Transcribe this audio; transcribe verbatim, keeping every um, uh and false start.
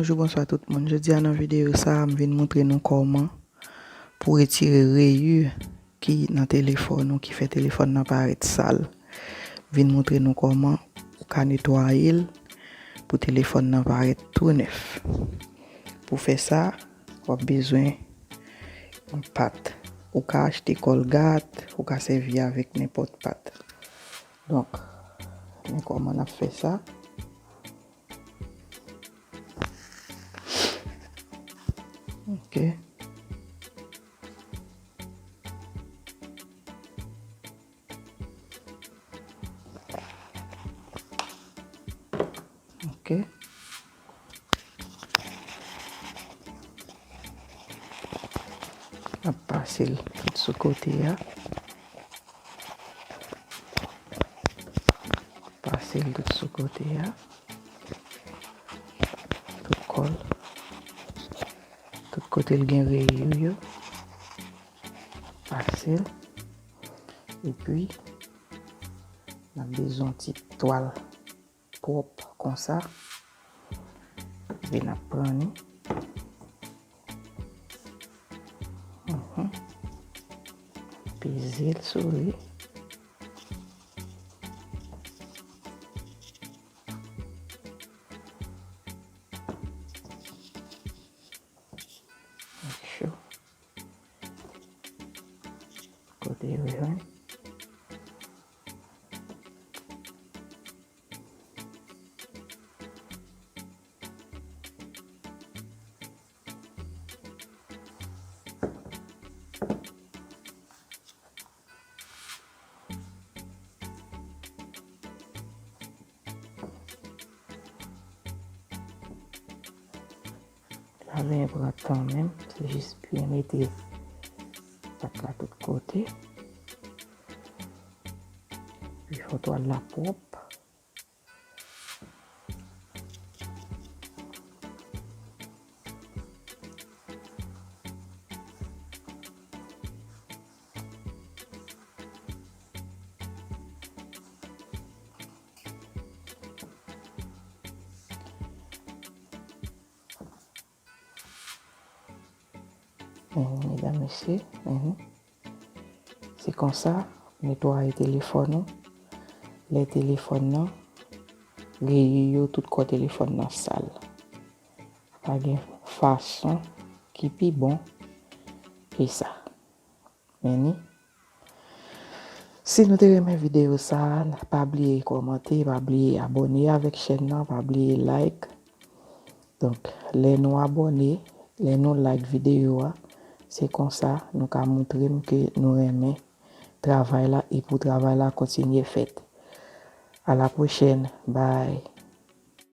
Bonjou, bonswa tout moun. Jodi a nan videyo sa a, m vin montre nou kòman pou retire reyi ki nan telefòn ou ki fè telefòn nan parèt sal. M vin montre nou kòman ou ka netwaye l pou telefòn nan parèt tou nèf. Pou fè sa, w ap bezwen yon pat. Ou ka achte Colgate, ou ka sèvi avèk nenpòt pat. Donk, men kòman n ap fè sa. Ok. Ok. N ap pase l tout sou kote a. Pase l tout sou kote a. Tout kò l. Tout kote l gen reyi yo. Pase l. Epi, n ap bezwen yon ti twal pwòp konsa. Epi n ap pran li. Mhm. Peze l sou li. Cho. Kote yo jwenn. Travay an pran tan menm, se jis byen mete pat la tout kote. Epi fò twal la pwòp. Mhm, medam, mesye, mhm. Se konsa, netwaye telefòn ou. Lè telefòn nan, reyi yo, tout kò telefòn nan sal. Pa gen fason ki pi bon ke sa. Men ni. Si nou te renmen videyo sa a, pa bliye kòmante, pa bliye abòne avèk chèn nan, pa bliye like. Donk, lè nou abòne, lè nou like videyo a, se konsa nou ka montre m ke nou renmen travay la e pou travay la kontinye fèt. A la pwochèn. Bye.